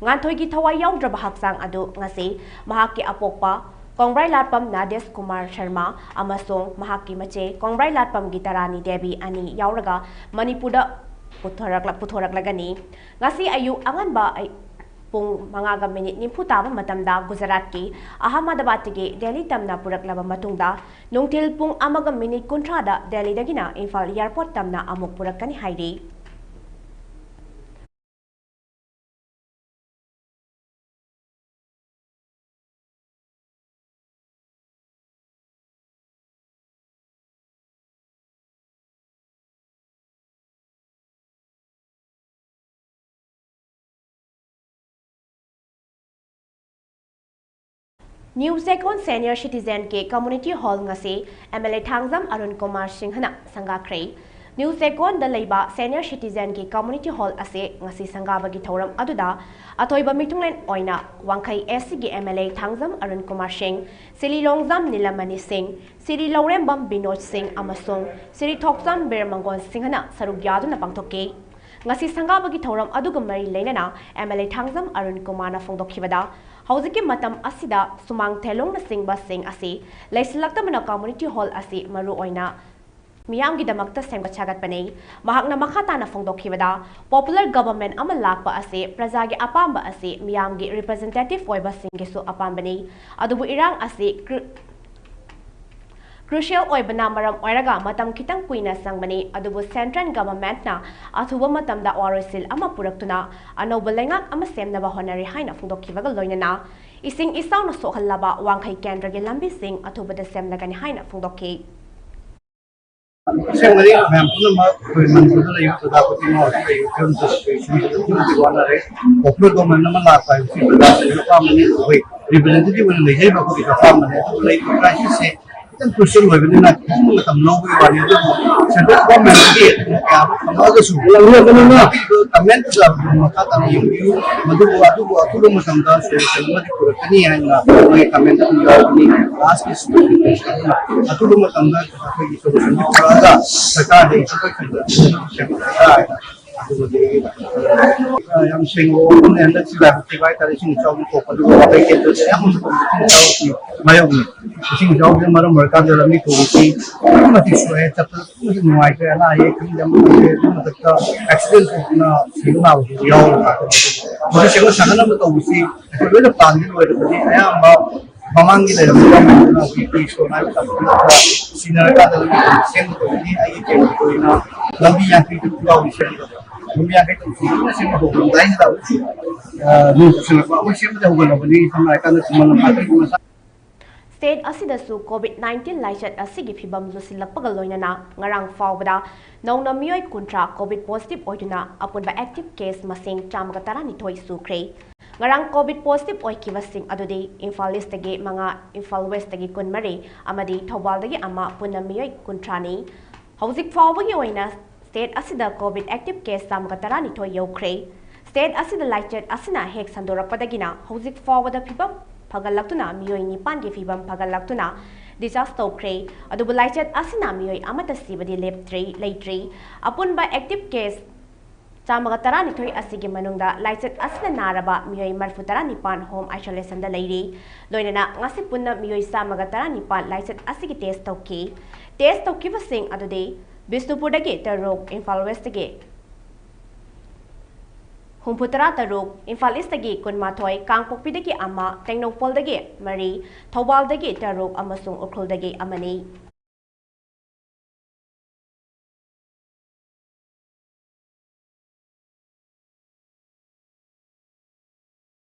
ꯉꯥꯟꯊꯣꯏꯒꯤ ꯊꯋꯥꯏ ꯌꯥꯎꯗ꯭ꯔꯕ ꯍꯛꯆꯥꯡ ꯑꯗꯨ ꯉꯁꯤ ꯃꯍꯥꯛꯀꯤ ꯑꯄꯣꯛꯄ ꯀꯣꯡꯕ꯭ꯔꯥꯏ ꯂꯥꯠꯄꯝ ꯅꯥꯗꯦꯁ ꯀꯨꯃꯥꯔ ꯁꯔꯃ ꯑꯃꯁꯨꯡ ꯃꯍꯥꯛꯀꯤ ꯃꯆꯦ ꯀꯣꯡꯕ꯭ꯔꯥꯏ ꯂꯥꯠꯄꯝꯒꯤ ꯇꯔꯥꯅꯤ ꯗꯦꯕꯤ ꯑꯅꯤ ꯌꯥꯎꯔꯒ ꯃꯅꯤꯄꯨꯔꯗ ꯄꯨꯊꯣꯔꯛꯂ-, ꯄꯨꯊꯣꯔꯛꯂꯒꯅꯤ꯫ ꯉꯁꯤ ꯑꯌꯨꯛ ꯑꯉꯟꯕ ꯑꯩ-, ꯄꯨꯡ ꯃꯉꯥꯒ ꯃꯤꯅꯤꯠ ꯅꯤꯐꯨ ꯇꯥꯕ ꯃꯇꯝꯗ ꯒꯨꯖꯔꯥꯠꯀꯤ ꯑꯍꯃꯗꯥꯕꯥꯗꯇꯒꯤ ꯗꯦꯜꯂꯤ ꯇꯝꯅ ꯄꯨꯔꯛꯂꯕ ꯃꯇꯨꯡꯗ, ꯅꯨꯡꯊꯤꯜ ꯄꯨꯡ ꯑꯃꯒ ꯃꯤꯅꯤꯠ ꯀꯨꯟꯊ꯭ꯔꯥꯗ ꯗꯦꯜꯂꯤꯗꯒꯤꯅ ꯏꯝꯐꯥꯜ ꯑꯦꯌꯔꯄꯣꯔꯠ ꯇꯝꯅ ꯑꯃꯨꯛ ꯄꯨꯔꯛꯀꯅꯤ ꯍꯥꯏꯔꯤ꯫ New Checkon Senior Citizen ꯀꯤ Community Hall ꯉꯁꯤ M L A Thangjam Arun Kumar ꯁꯤꯡꯍꯅ ꯁꯪꯒꯥꯈ꯭ꯔꯦ꯫ ꯅ꯭ꯌꯨ ꯆꯦꯀꯣꯟꯗ ꯂꯩꯕ Senior Citizen ꯀꯤ Community Hall ꯑꯁꯤ ꯉꯁꯤ ꯁꯪꯒꯥꯕꯒꯤ ꯊꯧꯔꯝ ꯑꯗꯨꯗ ꯑꯊꯣꯏꯕ ꯃꯤꯊꯨꯡꯂꯦꯟ ꯑꯣꯏꯅ ꯋꯥꯡꯈꯩ ꯑꯦꯁ ꯁꯤꯒꯤ M L A Thangjam Arun Kumar Singh, Shri Longjam ꯅꯤꯂꯃꯅꯤ ꯁꯤꯡ, ꯁꯤꯔꯤ ꯂꯧꯔꯦꯝꯕꯝ ꯕꯤꯅꯣꯗ ꯁꯤꯡ ꯑꯃꯁꯨꯡ ꯁꯤꯔꯤ ꯊꯣꯛꯆꯝ ꯕꯤꯔ ꯃꯪꯒꯣꯜ ꯁꯤꯡꯍꯅ ꯁꯔꯨꯛ ꯌꯥꯗꯨꯅ ꯄꯥꯡꯊꯣꯛꯈꯤ꯫ ꯉꯁꯤ ꯁꯪꯒꯥꯕꯒꯤ ꯊꯧꯔꯝ ꯑꯗꯨꯒ ꯃꯔꯤ ꯂꯩꯅꯅ M L A Thangjam Arun ꯀꯨꯃꯥꯔꯅ ꯐꯣꯡꯗꯣꯛꯈꯤꯕꯗ, ꯍꯧꯖꯤꯛꯀꯤ ꯃꯇꯝ ꯑꯁꯤꯗ ꯁꯨꯃꯥꯡ ꯊꯦꯂꯣꯡꯅꯆꯤꯡꯕꯁꯤꯡ ꯑꯁꯤ ꯂꯩꯁꯤꯜꯂꯛꯇꯕꯅ Community Hall ꯑꯁꯤ ꯃꯔꯨꯑꯣꯏꯅ ꯃꯤꯌꯥꯝꯒꯤꯗꯃꯛꯇ ꯁꯦꯝꯒꯠ ꯁꯥꯒꯠꯄꯅꯤ꯫ ꯃꯍꯥꯛꯅ ꯃꯈꯥ ꯇꯥꯅ ꯐꯣꯡꯗꯣꯛꯈꯤꯕꯗ, Popular Government ꯑꯃ ꯂꯥꯛꯄ ꯑꯁꯤ ꯄ꯭ꯔꯖꯥꯒꯤ ꯑꯄꯥꯝꯕ ꯑꯁꯤ ꯃꯤꯌꯥꯝꯒꯤ representative ꯑꯣꯏꯕꯁꯤꯡꯒꯤꯁꯨ ꯑꯄꯥꯝꯕꯅꯤ꯫ ꯑꯗꯨꯕꯨ ꯏꯔꯥꯡ ꯑꯁꯤ cru-, crucial ꯑꯣꯏꯕꯅ ꯃꯔꯝ ꯑꯣꯏꯔꯒ ꯃꯇꯝ ꯈꯤꯇꯪ ꯀꯨꯏꯅ ꯆꯪꯕꯅꯤ꯫ ꯑꯗꯨꯕꯨ Central Government ꯅ ꯑꯊꯨꯕ ꯃꯇꯝꯗ ꯋꯥꯔꯣꯏꯁꯤꯟ ꯑꯃ ꯄꯨꯔꯛꯇꯨꯅ ꯑꯅꯧꯕ ꯂꯩꯉꯥꯛ ꯑꯃ ꯁꯦꯝꯅꯕ ꯍꯣꯠꯅꯔꯤ ꯍꯥꯏꯅ ꯐꯣꯡꯗꯣꯛꯈꯤꯕꯒ ꯂꯣꯏꯅꯅ, ꯏꯁꯤꯡ ꯏꯆꯥꯎꯅ ꯁꯣꯛꯍꯜꯂꯕ ꯋꯥꯡꯈꯩ ꯀꯦꯟꯗ꯭ꯔꯒꯤ ꯂꯝꯕꯤꯁꯤꯡ ꯑꯊꯨꯕꯗ ꯁꯦꯝꯂꯒꯅꯤ ꯍꯥꯏꯅ ꯐꯣꯡꯗꯣꯛꯈꯤ꯫ ꯑꯁꯦꯡꯕꯗꯤ ꯃꯌꯥꯝ ꯄꯨꯝꯅꯃꯛ ꯑꯩꯈꯣꯏ ꯃꯅꯤꯄꯨꯔꯗ ꯂꯩꯔꯤꯕ ꯄ꯭ꯔꯖꯥ ꯈꯨꯗꯤꯡꯃꯛ ꯍꯧꯖꯤꯛ ꯂꯩꯔꯤꯕ ꯐꯤꯕꯝꯁꯤꯗ ꯋꯥꯈꯜ ꯂꯩꯔꯤꯕ ꯀꯌꯥ ꯑꯗꯨꯛꯀꯤ ꯃꯇꯤꯛ ꯋꯥꯅꯔꯦ꯫ Popular Government ꯑꯃ ꯂꯥꯛꯄ ꯍꯥꯏꯕꯁꯤ ꯄ꯭ꯔꯖꯥꯁꯤꯡꯒꯤ ꯑꯄꯥꯝꯕꯅꯤ꯫ ꯑꯩꯈꯣꯏ representative ꯑꯣꯏꯅ ꯂꯩꯖꯔꯤꯕ ꯑꯩꯈꯣꯏꯒꯤ ꯑꯄꯥꯝꯕꯅꯤ꯫ ꯑꯗꯨꯕꯨ ꯂꯩꯔꯤꯕ crisis ꯁꯦ ꯈꯤꯇꯪ crucial ꯑꯣꯏꯕꯅꯤꯅ ꯈꯤꯇꯪ ꯃꯇꯝ ꯂꯧꯕꯒꯤ ꯋꯥꯅꯤ꯫ ꯑꯗꯨꯕꯨ Central Government ꯀꯤ ꯌꯥꯕ ꯐꯪꯉꯒꯁꯨ ꯂꯝꯕꯤ ꯑꯃꯅ ꯄꯤꯔꯤꯕ comment ꯗꯨꯗ ꯃꯈꯥ ꯇꯥꯅ ꯌꯦꯡꯕꯤꯌꯨ꯫ ꯃꯗꯨꯕꯨ ꯑꯗꯨꯕꯨ ꯑꯊꯨꯕ ꯃꯇꯝꯗ solution ꯑꯃꯗꯤ ꯄꯨꯔꯛꯀꯅꯤ ꯍꯥꯏꯅ ꯃꯣꯏꯒꯤ comment ꯑꯗꯨꯝ ꯌꯥꯎꯕꯅꯤ꯫ Last ꯀꯤ ꯑꯗꯨꯅ ꯑꯊꯨꯕ ꯃꯇꯝꯗ ꯑꯩꯈꯣꯏꯒꯤ solution ꯄꯨꯔꯛꯑꯒ ꯁꯔꯀꯥꯔꯗ ꯏꯟꯊꯣꯛꯄ ꯈꯟꯕ ꯁꯦꯝꯒꯠꯀꯗ꯭ꯔꯥ ꯍꯥꯏꯅ ꯌꯥꯝ ꯁꯦꯡꯕ ꯋꯥꯐꯝꯅꯦ꯫ ꯍꯟꯗꯛꯁꯤ ꯂꯥꯏꯕꯛ ꯊꯤꯕ ꯍꯥꯏꯇꯥꯔꯦ, ꯏꯁꯤꯡ ꯏꯆꯥꯎꯒꯤ ꯊꯣꯛꯄ, ꯑꯗꯨꯒ ꯋꯥꯍꯩ ꯀꯦꯟꯗ꯭ꯔꯗ ꯌꯥꯝ ꯏꯁꯤꯡ ꯏꯆꯥꯎꯒꯤ ꯃꯥꯌꯣꯛꯅꯩ꯫ ꯏꯁꯤꯡ ꯏꯆꯥꯎꯁꯤꯅ ꯃꯔꯝ ꯑꯣꯏꯔꯀꯥꯟꯗ ꯂꯝꯕꯤ ꯊꯣꯡꯁꯤ ꯑꯗꯨꯛꯀꯤ ꯃꯇꯤꯛ ꯁꯣꯛꯑꯦ, ꯆꯠꯄꯗ ꯑꯗꯨꯛꯀꯤ ꯃꯇꯤꯛ ꯅꯨꯡꯉꯥꯏꯇ꯭ꯔꯦ, ꯑꯅꯥ ꯑꯌꯦꯛ ꯈꯪꯗꯦ ꯑꯃ ꯈꯪꯗꯦ꯫ ꯑꯗꯨꯒꯤ ꯃꯊꯛꯇ ꯑꯦꯛꯁꯤꯗꯦꯟ ꯊꯣꯛꯇꯅ ꯁꯤꯕ ꯅꯥꯕꯁꯨ ꯌꯥꯎꯔꯕ ꯉꯥꯛꯇꯅꯤ꯫ ꯃꯁꯤ ꯁꯦꯝꯒꯠ ꯁꯥꯒꯠꯅꯕ ꯇꯧꯕꯁꯤ ꯑꯩꯈꯣꯏ ꯂꯣꯏꯅ ꯄ꯭ꯂꯥꯟꯗꯤ ꯂꯣꯏꯔꯕꯅꯤ꯫ ꯑꯌꯥꯝꯕ ꯃꯃꯥꯡꯒꯤ ꯂꯩꯔꯝꯕ ꯒꯃꯦꯟꯗꯨꯅ ꯍꯧꯖꯤꯛꯇꯤ ꯁꯣ ꯍꯥꯏꯕ ꯃꯇꯝꯗ ꯁꯤꯟꯅꯔꯀꯥꯟꯗ ꯂꯝꯕꯤ ꯊꯣꯡ ꯁꯦꯝꯒꯗꯕꯅꯤ꯫ ꯑꯩꯒꯤ ꯀꯦꯟꯗ꯭ꯔꯒꯤ ꯑꯣꯏꯅ ꯂꯝꯕꯤ ꯌꯥꯡꯈꯩ ꯇꯔꯨꯛ ꯌꯥꯎꯔꯤ ꯁꯦꯝꯒꯗꯕ꯫ ꯂꯝꯕꯤ ꯌꯥꯡꯈꯩ ꯇꯔꯨꯛꯁꯤ ꯂꯣꯏꯅ ꯁꯦꯝꯕ ꯍꯧꯔꯝꯗꯥꯏꯁꯤꯗ ꯍꯧꯖꯤꯛ, ꯑ, ꯅꯣꯡ ꯆꯨꯁꯤꯜꯂꯛꯄ, ꯑꯩꯈꯣꯏ ꯁꯦꯝꯕꯗꯤ ꯍꯧꯒꯠꯂꯕꯅꯤ꯫ ꯁꯝꯅ ꯍꯥꯏꯔꯀꯥꯟꯗ ꯈꯨꯃꯟ ꯂꯝꯄꯥꯛꯀꯤ ꯃꯁꯥ State ꯑꯁꯤꯗꯁꯨ COVID nineteen ꯂꯥꯏꯆꯠ ꯑꯁꯤꯒꯤ ꯐꯤꯕꯝ ꯂꯨꯁꯤꯜꯂꯛꯄꯒ ꯂꯣꯏꯅꯅ ꯉꯔꯥꯡ ꯐꯥꯎꯕꯗ ꯅꯧꯅ ꯃꯤꯑꯣꯏ ꯀꯨꯟꯊ꯭ꯔꯥ COVID positive ꯑꯣꯏꯗꯨꯅ ꯑꯄꯨꯟꯕ active case ꯃꯁꯤꯡ ꯆꯥꯝꯃꯒ ꯇꯔꯥꯅꯤꯊꯣꯏ ꯁꯨꯈ꯭ꯔꯦ꯫ ꯉꯔꯥꯡ COVID positive ꯑꯣꯏꯈꯤꯕꯁꯤꯡ ꯑꯗꯨꯗꯤ ꯏꯝꯐꯥꯜ Eastꯇꯒꯤ ꯃꯉꯥ, ꯏꯝꯐꯥꯜ Westꯇꯒꯤ ꯀꯨꯟꯃꯔꯤ ꯑꯃꯗꯤ ꯊꯧꯕꯥꯜꯗꯒꯤ ꯑꯃ, ꯄꯨꯟꯅ ꯃꯤꯑꯣꯏ ꯀꯨꯟꯊ꯭ꯔꯥꯅꯤ꯫ ꯍꯧꯖꯤꯛ ꯐꯥꯎꯕꯒꯤ ꯑꯣꯏꯅ state ꯑꯁꯤꯗ COVID active case ꯆꯥꯝꯃꯒ ꯇꯔꯥꯅꯤꯊꯣꯏ ꯌꯧꯈ꯭ꯔꯦ꯫ State ꯑꯁꯤꯗ ꯂꯥꯏꯆꯠ ꯑꯁꯤꯅ ꯍꯦꯛ ꯁꯟꯗꯣꯔꯛꯄꯗꯒꯤꯅ ꯍꯧꯖꯤꯛ ꯐꯥꯎꯕꯗ ꯐꯤꯕꯝ ꯐꯒꯠꯂꯛꯇꯨꯅ ꯃꯤꯑꯣꯏ ꯅꯤꯄꯥꯟꯒꯤ ꯐꯤꯕꯝ ꯐꯒꯠꯂꯛꯇꯨꯅ discharge ꯇꯧꯈ꯭ꯔꯦ꯫ ꯑꯗꯨꯕꯨ ꯂꯥꯏꯆꯠ ꯑꯁꯤꯅ ꯃꯤꯑꯣꯏ ꯑꯃꯠꯇ ꯁꯤꯕꯗꯤ ꯂꯦꯞꯇ꯭ꯔꯤ, ꯂꯩꯇ꯭ꯔꯤ꯫ ꯑꯄꯨꯟꯕ active case ꯆꯥꯝꯃꯒ ꯇꯔꯥꯅꯤꯊꯣꯏ ꯑꯁꯤꯒꯤ ꯃꯅꯨꯡꯗ ꯂꯥꯏꯆꯠ ꯑꯁꯤꯅ ꯅꯥꯔꯕ ꯃꯤꯑꯣꯏ ꯃꯔꯤꯐꯨ ꯇꯔꯥꯅꯤꯄꯥꯟ home isolationꯗ ꯂꯩꯔꯤ꯫ ꯂꯣꯏꯅꯅ ꯉꯁꯤ ꯄꯨꯟꯅ ꯃꯤꯑꯣꯏ ꯆꯥꯝꯃꯒ ꯇꯔꯥꯅꯤꯄꯥꯟ ꯂꯥꯏꯆꯠ ꯑꯁꯤꯒꯤ test ꯇꯧꯈꯤ꯫ Test ꯇꯧꯈꯤꯕꯁꯤꯡ ꯑꯗꯨꯗꯤ ꯕꯤꯁꯅꯨꯄꯨꯔꯗꯒꯤ ꯇꯔꯨꯛ, ꯏꯝꯐꯥꯜ Westꯇꯒꯤ ꯍꯨꯝꯐꯨꯇꯔꯥ ꯇꯔꯨꯛ, ꯏꯝꯐꯥꯜ Eastꯇꯒꯤ ꯀꯨꯟꯃꯥꯊꯣꯏ, ꯀꯥꯡꯄꯣꯛꯄꯤꯗꯒꯤ ꯑꯃ, ꯇꯦꯡꯅꯧꯄꯜꯗꯒꯤ ꯃꯔꯤ, ꯊꯧꯕꯥꯜꯗꯒꯤ ꯇꯔꯨꯛ ꯑꯃꯁꯨꯡ ꯎꯈ꯭ꯔꯨꯜꯗꯒꯤ ꯑꯃꯅꯤ꯫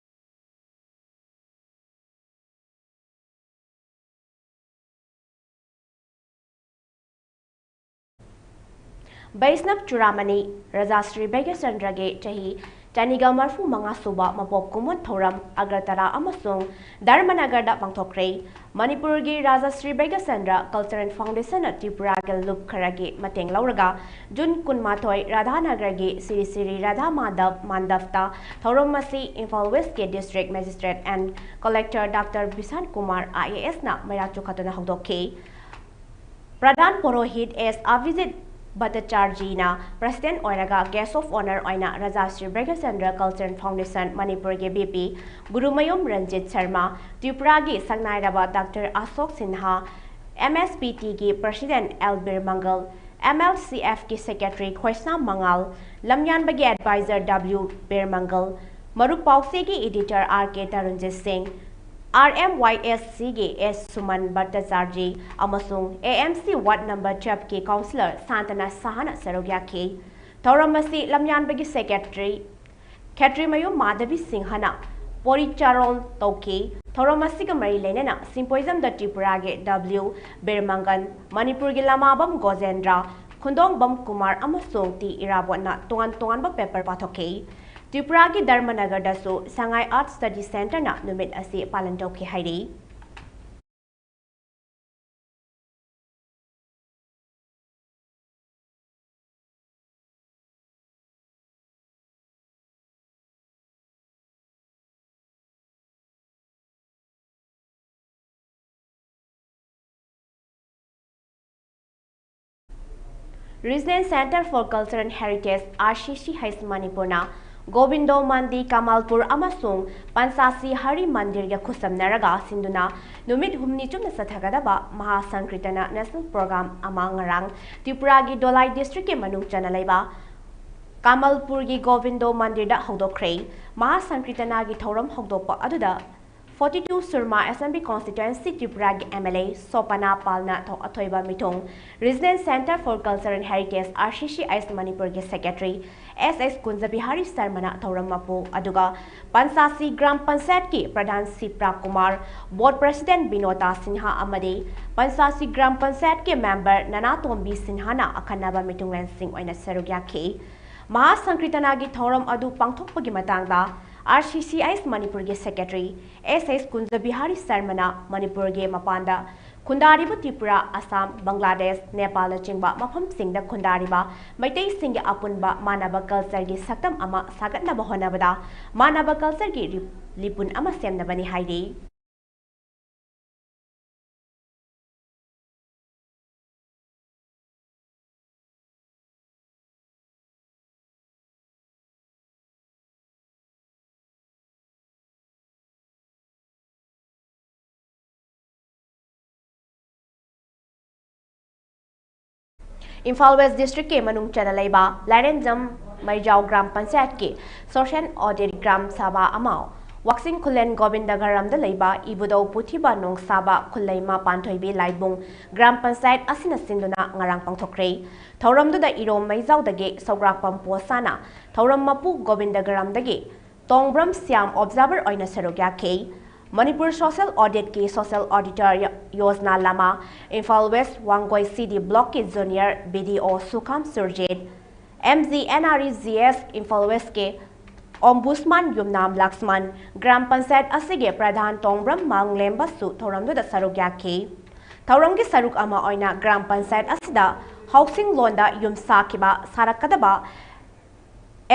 ꯕꯩꯁꯅꯕ ꯆꯨꯔꯥꯃꯅꯤ ꯔꯥꯖꯥ ꯁ꯭ꯔꯤ ꯚꯩꯒ꯭ꯌꯆꯟꯗ꯭ꯔꯒꯤ ꯆꯍꯤ ꯆꯅꯤꯒ ꯃꯔꯤꯐꯨ ꯃꯉꯥ ꯁꯨꯕ ꯃꯄꯣꯛ ꯀꯨꯝꯑꯣꯟ ꯊꯧꯔꯝ ꯑꯒꯔꯇꯂꯥ ꯑꯃꯁꯨꯡ ꯙꯔꯃꯅꯒꯔꯗ ꯄꯥꯡꯊꯣꯛꯈ꯭ꯔꯦ꯫ ꯃꯅꯤꯄꯨꯔꯒꯤ ꯔꯥꯖꯥ ꯁ꯭ꯔꯤ ꯚꯩꯒ꯭ꯌꯆꯟꯗ꯭ꯔ Cultural Foundationꯅ ꯇ꯭ꯔꯤꯄꯨꯔꯥꯒꯤ ꯂꯨꯞ ꯈꯔꯒꯤ ꯃꯇꯦꯡ ꯂꯧꯔꯒ ꯖꯨꯟ ꯀꯨꯟꯃꯥꯊꯣꯏ ꯔꯥꯙꯥꯅꯒꯔꯒꯤ ꯁ꯭ꯔꯤ ꯁ꯭ꯔꯤ ꯔꯥꯙꯥ ꯃꯥꯙꯕ ꯃꯟꯗꯞꯇ ꯊꯧꯔꯝ ꯑꯁꯤ Imphal Westꯀꯤ District Magistrate and Collector Doctor ꯕꯤꯁꯥꯟ Kumar IASꯅ ꯃꯩꯔꯥ ꯆꯨꯈꯠꯇꯨꯅ ꯍꯧꯗꯣꯛꯈꯤ꯫ Pradhan Purohit S Avijit ꯚꯠꯇꯆꯥꯔꯖꯤꯅ president ꯑꯣꯏꯔꯒ guest of honour ꯑꯣꯏꯅ ꯔꯥꯖꯥ ꯁ꯭ꯔꯤ ꯕ꯭ꯔꯒ꯭ꯌꯆꯟꯗ꯭ꯔ Cultural Foundation ꯃꯅꯤꯄꯨꯔꯒꯤ V P ꯒꯨꯔꯨꯃꯌꯨꯝ ꯔꯟꯖꯤꯠ ꯁꯔꯃ, ꯇ꯭ꯔꯤꯄꯨꯔꯥꯒꯤ ꯁꯛꯅꯥꯏꯔꯕ Doctor ꯑꯁꯣꯛ Sinha, M S P T ꯒꯤ president L ꯕꯤꯔꯃꯪꯒꯜ, M L C F ꯀꯤ secretary ꯈꯣꯏꯁꯅꯥꯝ ꯃꯉꯥꯜ, ꯂꯝꯌꯥꯟꯕꯒꯤ advisor W ꯕꯤꯔꯃꯪꯒꯜ, ꯃꯔꯨꯞ ꯄꯥꯎꯆꯦꯒꯤ editor R K ꯇꯔꯨꯟꯖꯤꯠ ꯁꯤꯡ, R M Y S C ꯒꯤ S ꯁꯨꯃꯟ ꯚꯠꯇꯆꯥꯔꯖꯤ ꯑꯃꯁꯨꯡ A M C ward number twelve ꯀꯤ councillor ꯁꯥꯟꯇꯅ ꯁꯍꯥꯅ ꯁꯔꯨꯛ ꯌꯥꯈꯤ꯫ ꯊꯧꯔꯝ ꯑꯁꯤ ꯂꯝꯌꯥꯟꯕꯒꯤ secretary ꯈꯦꯇ꯭ꯔꯤꯃꯌꯨꯝ ꯃꯥꯙꯕꯤ ꯁꯤꯡꯍꯅ ꯄꯣꯔꯤꯆꯥꯔꯣꯟ ꯇꯧꯈꯤ꯫ ꯊꯧꯔꯝ ꯑꯁꯤꯒ ꯃꯔꯤ ꯂꯩꯅꯅ symposium ꯗ ꯇ꯭ꯔꯤꯄꯨꯔꯥꯒꯤ W ꯕꯤꯔꯃꯪꯒꯟ, ꯃꯅꯤꯄꯨꯔꯒꯤ ꯂꯃꯥꯕꯝ ꯒꯣꯖꯦꯟꯗ꯭ꯔ, ꯈꯨꯟꯗꯣꯡꯕꯝ ꯀꯨꯃꯥꯔ ꯑꯃꯁꯨꯡ ꯇꯤ ꯏꯔꯥꯕꯣꯠꯅ ꯇꯣꯉꯥꯟ ꯇꯣꯉꯥꯟꯕ paper ꯄꯥꯊꯣꯛꯈꯤ꯫ ꯇ꯭ꯔꯤꯄꯨꯔꯥꯒꯤ ꯙꯔꯃꯅꯒꯔꯗꯁꯨ ꯁꯉꯥꯏ Art Study Centre ꯅ ꯅꯨꯃꯤꯠ ꯑꯁꯤ ꯄꯥꯂꯟ ꯇꯧꯈꯤ ꯍꯥꯏꯔꯤ꯫ Regional Centre for Culture and Heritage, R C C H Manipur ꯅ ꯒꯣꯕꯤꯟꯗꯣ ꯃꯟꯗꯤ ꯀꯃꯜꯄꯨꯔ ꯑꯃꯁꯨꯡ ꯄꯟꯆꯥꯁꯤ ꯍꯔꯤ ꯃꯟꯗꯤꯔꯒ ꯈꯨꯠꯁꯝꯅꯔꯒ ꯁꯤꯟꯗꯨꯅ ꯅꯨꯃꯤꯠ ꯍꯨꯝꯅꯤ ꯆꯨꯞꯅ ꯆꯠꯊꯒꯗꯕ ꯃꯍꯥ ꯁꯪꯀ꯭ꯔꯤꯇꯅ national program ꯑꯃ ꯉꯔꯥꯡ ꯇ꯭ꯔꯤꯄꯨꯔꯥꯒꯤ ꯙꯣꯂꯥꯏ district ꯀꯤ ꯃꯅꯨꯡ ꯆꯟꯅ ꯂꯩꯕ ꯀꯃꯜꯄꯨꯔꯒꯤ ꯒꯣꯕꯤꯟꯗꯣ ꯃꯟꯗꯤꯔꯗ ꯍꯧꯗꯣꯛꯈ꯭ꯔꯦ꯫ ꯃꯍꯥ ꯁꯪꯀ꯭ꯔꯤꯇꯅꯥꯒꯤ ꯊꯧꯔꯝ ꯍꯧꯗꯣꯛꯄ ꯑꯗꯨꯗ forty two Surma Assembly Constituency ꯇ꯭ꯔꯤꯄꯨꯔꯥꯒꯤ M L A ꯁꯣꯄꯅꯥ ꯄꯥꯜꯅ ꯊꯧ-, ꯑꯊꯣꯏꯕ ꯃꯤꯊꯨꯡ, Regional Centre for Culture and Heritage, R C C H Manipur ꯒꯤ secretary S S ꯀꯨꯟꯖꯕꯤꯍꯥꯔꯤ ꯁꯔꯃꯅ ꯊꯧꯔꯝ ꯃꯄꯨ, ꯑꯗꯨꯒ ꯄꯟꯆꯥꯁꯤ ꯒ꯭ꯔꯥꯝ ꯄꯟꯆꯥꯌꯠꯀꯤ ꯄ꯭ꯔꯙꯥꯟ ꯁꯤꯄ꯭ꯔꯥ ꯀꯨꯃꯥꯔ, board president ꯕꯤꯅꯣꯇꯥ ꯁꯤꯟꯍꯥ ꯑꯃꯗꯤ ꯄꯟꯆꯥꯁꯤ ꯒ꯭ꯔꯥꯝ ꯄꯟꯆꯥꯌꯠꯀꯤ member ꯅꯅꯥꯇꯣꯝꯕꯤ ꯁꯤꯟꯍꯥꯅ ꯑꯈꯟꯅꯕ ꯃꯤꯊꯨꯡꯂꯦꯟꯁꯤꯡ ꯑꯣꯏꯅ ꯁꯔꯨꯛ ꯌꯥꯈꯤ꯫ ꯃꯍꯥ ꯁꯪꯀ꯭ꯔꯤꯇꯅꯥꯒꯤ ꯊꯧꯔꯝ ꯑꯗꯨ ꯄꯥꯡꯊꯣꯛꯄꯒꯤ ꯃꯇꯥꯡꯗ R C C H Manipur ꯒꯤ secretary S S ꯀꯨꯟꯖꯕꯤꯍꯥꯔꯤ ꯁꯔꯃꯅ ꯃꯅꯤꯄꯨꯔꯒꯤ ꯃꯄꯥꯟꯗ ꯈꯨꯟꯗꯥꯔꯤꯕ ꯇ꯭ꯔꯤꯄꯨꯔꯥ, ꯑꯁꯥꯝ, ꯕꯪꯒ꯭ꯂꯥꯗꯦꯁ, ꯅꯦꯄꯥꯜꯅꯆꯤꯡꯕ ꯃꯐꯝꯁꯤꯡꯗ ꯈꯨꯟꯗꯥꯔꯤꯕ ꯃꯩꯇꯩꯁꯤꯡꯒꯤ ꯑꯄꯨꯟꯕ ꯃꯥꯟꯅꯕ culture ꯒꯤ ꯁꯛꯇꯝ ꯑꯃ ꯁꯥꯒꯠꯅꯕ ꯍꯣꯠꯅꯕꯗ ꯃꯥꯟꯅꯕ culture ꯒꯤ ꯔꯤ-, ꯂꯤꯄꯨꯟ ꯑꯃ ꯁꯦꯝꯅꯕꯅꯤ ꯍꯥꯏꯔꯤ꯫ ꯏꯝꯐꯥꯜ ꯋꯦꯁ ꯗꯤꯁꯇ꯭ꯔꯤꯛꯀꯤ ꯃꯅꯨꯡ ꯆꯟꯅ ꯂꯩꯕ ꯂꯥꯏꯔꯦꯟꯖꯝ ꯃꯩꯖꯥꯎ ꯒ꯭ꯔꯥꯝ ꯄꯟꯆꯥꯌꯠꯀꯤ ꯁꯣꯁꯦꯜ ꯑꯣꯗꯤꯠ ꯒ꯭ꯔꯥꯝ ꯁꯚꯥ ꯑꯃ ꯋꯥꯛꯆꯤꯡ ꯈꯨꯂꯦꯟ ꯒꯣꯕꯤꯟꯗꯒꯔꯝꯗ ꯂꯩꯕ ꯏꯕꯨꯙꯧ ꯄꯨꯊꯤꯕ ꯅꯣꯡꯁꯥꯕ ꯈꯨꯜꯂꯩꯃ ꯄꯥꯟꯊꯣꯏꯕꯤ ꯂꯥꯏꯕꯨꯡ ꯒ꯭ꯔꯥꯝ ꯄꯟꯆꯥꯌꯠ ꯑꯁꯤꯅ ꯁꯤꯟꯗꯨꯅ ꯉꯔꯥꯡ ꯄꯥꯡꯊꯣꯛꯈ꯭ꯔꯦ꯫ ꯊꯧꯔꯝꯗꯨꯗ ꯏꯔꯣꯝ ꯃꯩꯖꯥꯎꯗꯒꯤ ꯁꯧꯒ꯭ꯔꯥꯛꯄꯝ ꯄꯣꯁꯥꯅ ꯊꯧꯔꯝ ꯃꯄꯨ ꯒꯣꯕꯤꯟꯗꯒꯔꯝꯗꯒꯤ ꯇꯣꯡꯕ꯭ꯔꯝ ꯁ꯭ꯌꯥꯝ ꯑꯣꯕꯖꯥꯔꯚꯔ ꯑꯣꯏꯅ ꯁꯔꯨꯛ ꯌꯥꯈꯤ꯫ ꯃꯅꯤꯄꯨꯔ ꯁꯣꯁꯦꯜ ꯑꯣꯗꯤꯠꯀꯤ social auditor Yojna Lama, Imphal west Wangoi C D ꯕ꯭ꯂꯣꯛꯀꯤ junior B D O Sukham Surjit, M G N R E G S Imphal ꯋꯦꯁꯀꯤ ꯑꯣꯝꯕꯨꯁꯃꯥꯟ ꯌꯨꯝꯅꯥꯝ ꯂꯛꯁꯃꯟ, ꯒ꯭ꯔꯥꯝ ꯄꯟꯆꯥꯌꯠ ꯑꯁꯤꯒꯤ ꯄ꯭ꯔꯙꯥꯟ ꯇꯣꯡꯕ꯭ꯔꯝ ꯃꯥꯡꯂꯦꯝꯕꯁꯨ ꯊꯧꯔꯝꯗꯨꯗ ꯁꯔꯨꯛ ꯌꯥꯈꯤ꯫ ꯊꯧꯔꯝꯒꯤ ꯁꯔꯨꯛ ꯑꯃ ꯑꯣꯏꯅ ꯒ꯭ꯔꯥꯝ ꯄꯟꯆꯥꯌꯠ ꯑꯁꯤꯗ ꯍꯥꯎꯁꯤꯡ ꯂꯣꯟꯗ ꯌꯨꯝ ꯁꯥꯈꯤꯕ ꯁꯥꯔꯛꯀꯗꯕ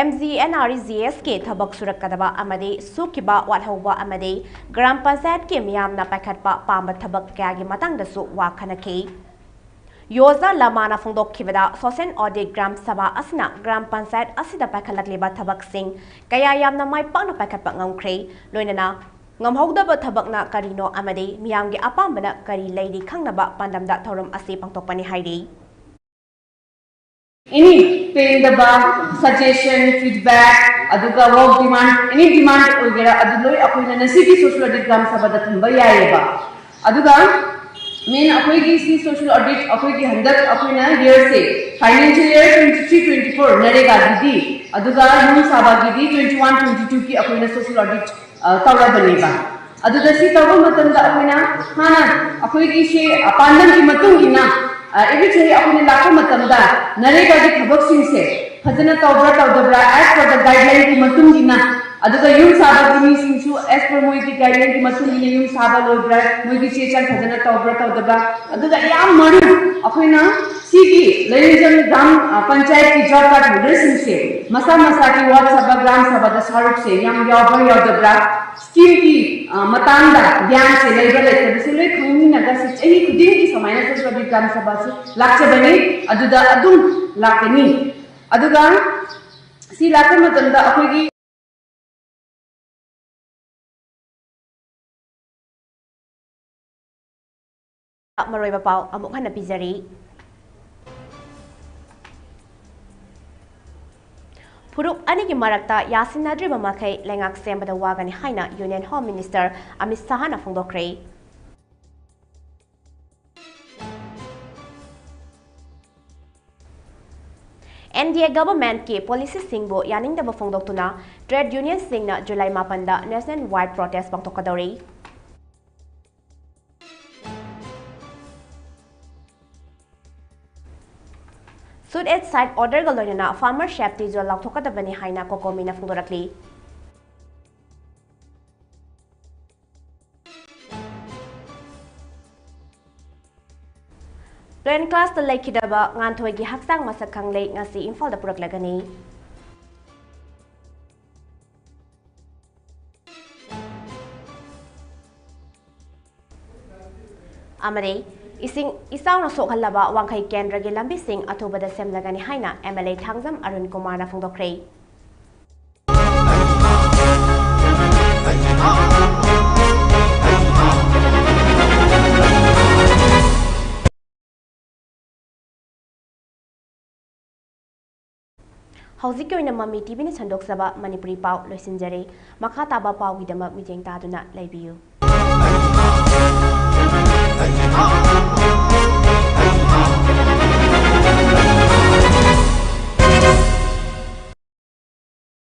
M G N R E G ꯑꯦꯁꯀꯤ ꯊꯕꯛ ꯁꯨꯔꯛꯀꯗꯕ ꯑꯃꯗꯤ ꯁꯨꯈꯤꯕ ꯋꯥꯠꯍꯧꯕ ꯑꯃꯗꯤ ꯒ꯭ꯔꯥꯝ ꯄꯟꯆꯥꯌꯠꯀꯤ ꯃꯤꯌꯥꯝꯅ ꯄꯥꯏꯈꯠꯄ ꯄꯥꯝꯕ ꯊꯕꯛ ꯀꯌꯥꯒꯤ ꯃꯇꯥꯡꯗꯁꯨ ꯋꯥ ꯈꯟꯅꯈꯤ꯫ ꯌꯣꯖꯥ ꯂꯃꯥꯅ ꯐꯣꯡꯗꯣꯛꯈꯤꯕꯗ, ꯁꯣꯁꯦꯜ ꯑꯣꯗꯤꯠ ꯒ꯭ꯔꯥꯝ ꯁꯚꯥ ꯑꯁꯤꯅ ꯒ꯭ꯔꯥꯝ ꯄꯟꯆꯥꯌꯠ ꯑꯁꯤꯗ ꯄꯥꯏꯈꯠꯂꯛꯂꯤꯕ ꯊꯕꯛꯁꯤꯡ ꯀꯌꯥ ꯌꯥꯝꯅ ꯃꯥꯏ ꯄꯥꯛꯅ ꯄꯥꯏꯈꯠꯄ ꯉꯝꯈ꯭ꯔꯦ, ꯂꯣꯏꯅꯅ ꯉꯝꯍꯧꯗꯕ ꯊꯕꯛꯅ ꯀꯔꯤꯅꯣ ꯑꯃꯗꯤ ꯃꯤꯌꯥꯝꯒꯤ ꯑꯄꯥꯝꯕꯅ ꯀꯔꯤ ꯂꯩꯔꯤ ꯈꯪꯅꯕ ꯄꯥꯟꯗꯝꯗ ꯊꯧꯔꯝ ꯑꯁꯤ ꯄꯥꯡꯊꯣꯛꯄꯅꯤ ꯍꯥꯏꯔꯤ꯫ ꯑꯦꯅꯤ ꯄꯦꯟꯗꯕ, ꯁꯖꯦꯁꯟ, ꯐꯤꯗꯕꯦꯛ, ꯑꯗꯨꯒ ꯋꯥꯔꯛ ꯗꯤꯃꯥꯟ, ꯑꯦꯅꯤ ꯗꯤꯃꯥꯟ ꯑꯣꯏꯒꯦꯔꯥ, ꯑꯗꯨ ꯂꯣꯏ ꯑꯩꯈꯣꯏꯅ ꯉꯁꯤꯒꯤ ꯁꯣꯁꯤꯌꯣ ꯑꯣꯗꯤꯠ ꯒ꯭ꯔꯥꯝ ꯁꯚꯥꯗ ꯊꯝꯕ ꯌꯥꯏꯑꯕ꯫ ꯑꯗꯨꯒ ꯃꯦꯟ ꯑꯩꯈꯣꯏꯒꯤ ꯁꯤ ꯁꯣꯁꯤꯌꯣ ꯑꯣꯗꯤꯠ, ꯑꯩꯈꯣꯏꯒꯤ ꯍꯟꯗꯛ ꯑꯩꯈꯣꯏꯅ ꯌꯔꯁꯦ, financial year twenty three twenty four ꯅꯔꯦꯒꯥꯒꯤꯗꯤ, ꯑꯗꯨꯒ ꯌꯨꯝ ꯁꯥꯕꯒꯤꯗꯤ twenty one twenty twoꯒꯤ ꯑꯩꯈꯣꯏꯅ ꯁꯣꯁꯤꯌꯣ ꯑꯣꯗꯤꯠ ꯇꯧꯔꯕꯅꯦꯕ꯫ ꯑꯗꯨꯗ ꯁꯤ ꯇꯧꯕ ꯃꯇꯝꯗ ꯑꯩꯈꯣꯏꯅ ꯍꯥꯟꯅ ꯑꯩꯈꯣꯏꯒꯤ ꯁꯤ ꯄꯥꯟꯗꯝꯒꯤ ꯃꯇꯨꯡ ꯏꯟꯅ ꯑꯦꯚ꯭ꯔꯤ ꯆꯍꯤ ꯑꯩꯈꯣꯏꯅ ꯂꯥꯛꯄ ꯃꯇꯝꯗ ꯅꯔꯦꯒꯥꯒꯤ ꯊꯕꯛꯁꯤꯡꯁꯦ ꯐꯖꯅ ꯇꯧꯕ꯭ꯔꯥ ꯇꯧꯗꯕ꯭ꯔꯥ, as per the guideline ꯒꯤ ꯃꯇꯨꯡ ꯏꯟꯅ, ꯑꯗꯨꯒ ꯌꯨꯝ ꯁꯥꯕꯒꯤ ꯃꯤꯁꯤꯡꯁꯨ as per ꯃꯣꯏꯒꯤ guideline ꯒꯤ ꯃꯇꯨꯡ ꯏꯟꯅ ꯌꯨꯝ ꯁꯥꯕ ꯂꯣꯏꯕ꯭ꯔꯥ, ꯃꯣꯏꯒꯤ ꯆꯦ ꯆꯥꯡ ꯐꯖꯅ ꯇꯧꯕ꯭ꯔꯥ ꯇꯧꯗꯕ꯭ꯔꯥ, ꯑꯗꯨꯒ ꯌꯥꯝ ꯃꯔꯨ ꯑꯩꯈꯣꯏꯅ ꯁꯤꯒꯤ ꯂꯩꯔꯤꯖꯝ ꯒ꯭ꯔꯥꯝ ꯄꯟꯆꯥꯌꯠꯀꯤ ꯖꯣꯕ ꯀꯥꯔꯗ ꯍꯣꯜꯗꯔꯁꯤꯡꯁꯦ ꯃꯁꯥ ꯃꯁꯥꯒꯤ ꯋꯥꯔꯗ ꯁꯚꯥ ꯒ꯭ꯔꯥꯝ ꯁꯚꯥꯗ ꯁꯔꯨꯛꯁꯦ ꯌꯥꯝ ꯌꯥꯎꯕ꯭ꯔꯥ ꯌꯥꯎꯗꯕ꯭ꯔꯥ, ꯁ꯭ꯀꯤꯝꯒꯤ ꯃꯇꯥꯡꯗ ꯒ꯭ꯌꯥꯟꯁꯦ ꯂꯩꯕ꯭ꯔꯥ ꯂꯩꯇꯕꯁꯦ ꯂꯣꯏ ꯈꯪꯃꯤꯟꯅꯒ ꯁꯤ ꯆꯍꯤ ꯈꯨꯗꯤꯡꯒꯤ ꯁꯨꯃꯥꯏꯅ ꯁꯣꯁꯤꯌꯣ ꯑꯣꯗꯤꯠ ꯒ꯭ꯔꯥꯝ ꯁꯚꯥꯁꯤ ꯂꯥꯛꯆꯕꯅꯤ꯫ ꯑꯗꯨꯗ ꯑꯗꯨꯝ ꯂꯥꯛꯀꯅꯤ꯫ ꯑꯗꯨꯒ ꯁꯤ ꯂꯥꯛꯄ ꯃꯇꯝꯗ ꯑꯩꯈꯣꯏꯒꯤ ꯃꯔꯨꯑꯣꯏꯕ ꯄꯥꯎ ꯑꯃꯨꯛ ꯍꯟꯅ ꯄꯤꯖꯔꯤ꯫ ꯐꯨꯔꯨꯞ ꯑꯅꯤꯒꯤ ꯃꯔꯛꯇ ꯌꯥꯁꯤꯟꯅꯗ꯭ꯔꯤꯕ ꯃꯈꯩ ꯂꯩꯉꯥꯛ ꯁꯦꯝꯕꯗ ꯋꯥꯒꯅꯤ ꯍꯥꯏꯅ Union Home Minister Amit ꯁꯥꯍꯅ ꯐꯣꯡꯗꯣꯛꯈ꯭ꯔꯦ꯫ N D A government ꯀꯤ policy ꯁꯤꯡꯕꯨ ꯌꯥꯅꯤꯡꯗꯕ ꯐꯣꯡꯗꯣꯛꯇꯨꯅ trade union ꯁꯤꯡꯅ July ꯃꯥꯄꯟꯗ national wide protest ꯄꯥꯡꯊꯣꯛꯀꯗꯧꯔꯤ꯫ Shoot at sight order ꯒ ꯂꯣꯏꯅꯅ farmer safety zone ꯂꯥꯎꯊꯣꯛꯀꯗꯕꯅꯤ ꯍꯥꯏꯅ COCOMI ꯅ ꯐꯣꯡꯗꯣꯔꯛꯂꯤ꯫ Plane crash ꯇ ꯂꯩꯈꯤꯗꯕ ꯉꯥꯟꯊꯣꯏꯒꯤ ꯍꯛꯆꯥꯡ ꯃꯁꯛ ꯈꯪꯂꯦ, ꯉꯁꯤ ꯏꯝꯐꯥꯜꯗ ꯄꯨꯔꯛꯂꯒꯅꯤ꯫ ꯑꯃꯗꯤ ꯏꯁꯤꯡ ꯏꯆꯥꯎꯅ ꯁꯣꯛꯍꯜꯂꯕ ꯋꯥꯡꯈꯩ ꯀꯦꯟꯗ꯭ꯔꯒꯤ ꯂꯝꯕꯤꯁꯤꯡ ꯑꯊꯨꯕꯗ ꯁꯦꯝꯂꯒꯅꯤ ꯍꯥꯏꯅ M L A Thangjam Arun ꯀꯨꯃꯥꯔꯅ ꯐꯣꯡꯗꯣꯛꯈ꯭ꯔꯦ꯫ ꯍꯧꯖꯤꯛꯀꯤ ꯑꯣꯏꯅ ꯃꯃꯤ ꯇꯤꯚꯤꯅ ꯁꯟꯗꯣꯛꯆꯕ ꯃꯅꯤꯄꯨꯔꯤ ꯄꯥꯎ ꯂꯣꯏꯁꯤꯟꯖꯔꯦ꯫ ꯃꯈꯥ ꯇꯥꯕ ꯄꯥꯎꯒꯤꯗꯃꯛ ꯃꯤꯠꯌꯦꯡ ꯇꯥꯗꯨꯅ ꯂꯩꯕꯤꯌꯨ꯫